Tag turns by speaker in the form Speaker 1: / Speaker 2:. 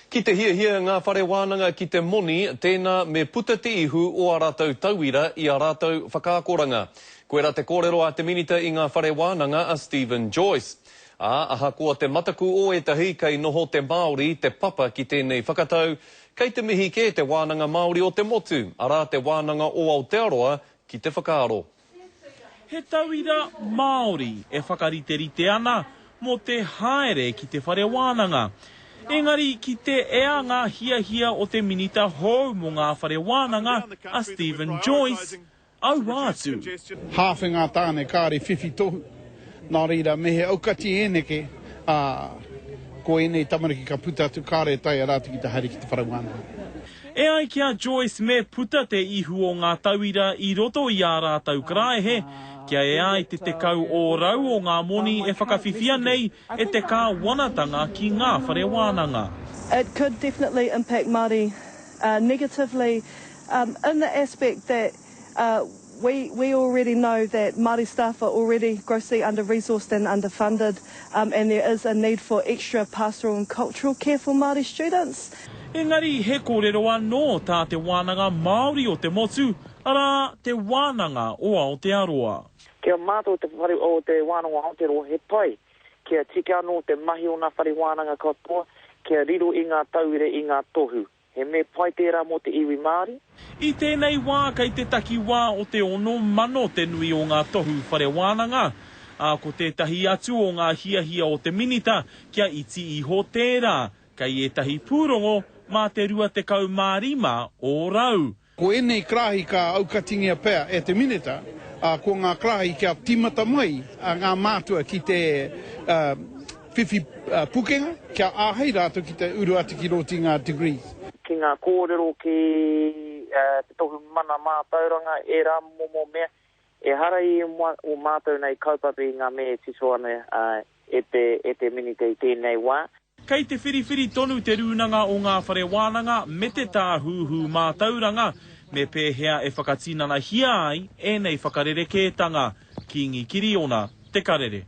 Speaker 1: Ki te hiahia ngā whare wānanga ki te moni, tēnā me puta te ihu o ā rātou tauira i ā rātou whakaakoranga. Koirā te kōrero a te Minita i ngā whare wānanga a Steven Joyce. Ā, ahakoa te mataku o ētahi kei noho te Māori te papa ki tēnei whakatau, kei te mihi kē te Wānanga Māori o te motu, arā te Wānanga o Aotearoa ki te whakaaro.
Speaker 2: He tauira Māori e whakariterite ana mō te haere ki te whare wānanga. Engari ki te ea ngā hiahia o te minita hou mō ngā whare wānanga a Steven Joyce, aua atu.
Speaker 3: Hāwhe ngā tāne kāre whiwhi tohu, nā reira me he aukati ēneke, ā, ko ēnei tamariki ka puta atu kāre e taea rātou ki te haere ki te whare wānanga.
Speaker 2: E ai ki a Joyce me puta te ihu o ngā tauira i roto i ā rātou karaehe, kia ea ai te 10% o ngā moni e whakawhiwhia nei e te kāwanatanga ki ngā whare wānanga.
Speaker 4: It could definitely impact Māori negatively in the aspect that We we already know that Māori staff are already grossly under-resourced and underfunded and there is a need for extra pastoral and cultural care for Māori students.
Speaker 2: Engari he kōrero anō tā te Wānanga Māori o te motu, arā, Te Wānanga o Aotearoa.
Speaker 5: Ki a mātou te whare o Te Wānanga o Aotearoa he pai kia tika anō te mahi o ngā whare wānanga katoa kia riro i ngā tauira i ngā tohu. He me pai tērā mō te iwi Māori.
Speaker 2: I tēnei wā kei te takiwā o te 6,000 te nui o ngā tohu whare wānanga, ā, ko tētahi atu o ngā hiahia o te Minita kia iti iho tērā, kei ētahi pūrongo mā te 25%.
Speaker 3: Ko ēnei karahi ka aukatingia pea e te Minita, ā, ko ngā karahi kia tīmata mai ngā mātua ki te whiwhi pukenga, kia āhei rātou ki te uru atu ki roto i ngā degrees.
Speaker 5: Ki ngā kōrero ki te tohu mana mātauranga, ērā momo mea, ehara i ō mātou nei kaupapa i ngā mea e tito ana e te Minita i tēnei wā.
Speaker 2: Kei te whiriwhiri tonu Te Rūnanga o Ngā Whare Wānanga me te Tāhuhu Mātauranga me pēhea e whakatinanahia ai ēnei whakarerekētanga. Kīngi Kiriona, Te Karere.